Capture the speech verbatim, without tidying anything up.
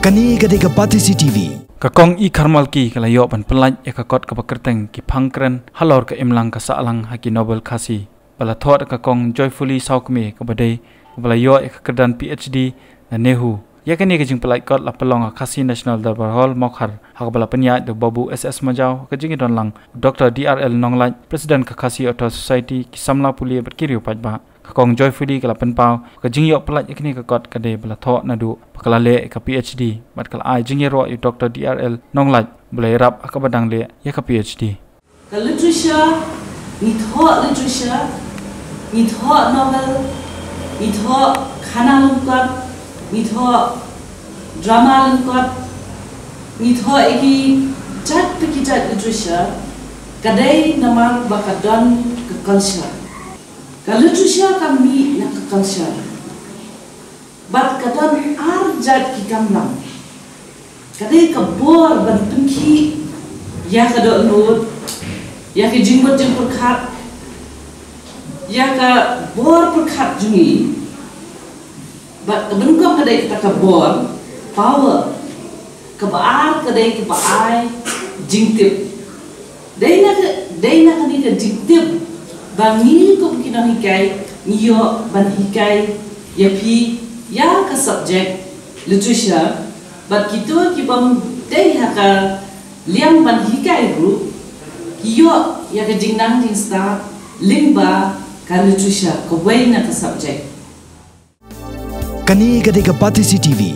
Kane ka dei ka Batesi T V. Ka Kong E Kharmalki ka la ïoh ban pyllait ïa ka kot kaba kyrteng Ki Phang Kren halor ka imlang ka sahlang ha ki novel Khasi, ba la thoh da ka Kong Joyfully Sawkmie, kaba dei kaba la ïoh ïa ka kyrdan P H D na NEHU. Ïa kane ka jingpyllait kot la pynlong ha Khasi National Darbar Hall, Mawkhar, ha kaba la pynïaid da u Babu S S Majaw, ha ka jingïadon lang u Doctor D R L Nonglait, President ka Khasi Author Society, ki samla pule bad ki riew paidbah. Ka Kong Joyfully ka la pynpaw ba ka jingïoh pyllait ïa kane ka kot ka dei ba la thoh naduh ba ka la leh ïa ka P H D, bad ka la ai jingïaroh ïa u Doctor D R L Nonglait, ba la ïarap ha kaba dang leh ïa ka P H D. Ka literature, ngi thoh literature, ngi thoh novel, ngi thoh khana lyngkot, ngi thoh drama lyngkot, ngi thoh ïa ki jait pa ki jait literature, ka dei namar ba ka don ka culture. Ka literature ka mih na ka culture. Bad ka don ar jait ki kamram. Ka dei ka bor ban pynkhih ïa ka dohnud, ïa ka jingmut jingpyrkhat, ïa ka bor pyrkhat jong ngi. Bad ka nyngkong ka dei kata ka bor, power. Kaba ar ka dei kaba ai jingtip. Dei na ka, dei na kane ka jingtip ba ngi kum ki nonghikai ngi ïoh ban hikai ïa phi ïa ka subject literature, bad kito ki bym dei ha ka liang ban hikai ruh ki ïoh ïa ka jingnang jingstad lyngba ka literature, kawei na ka subject. Kane ka dei ka Batesi T V.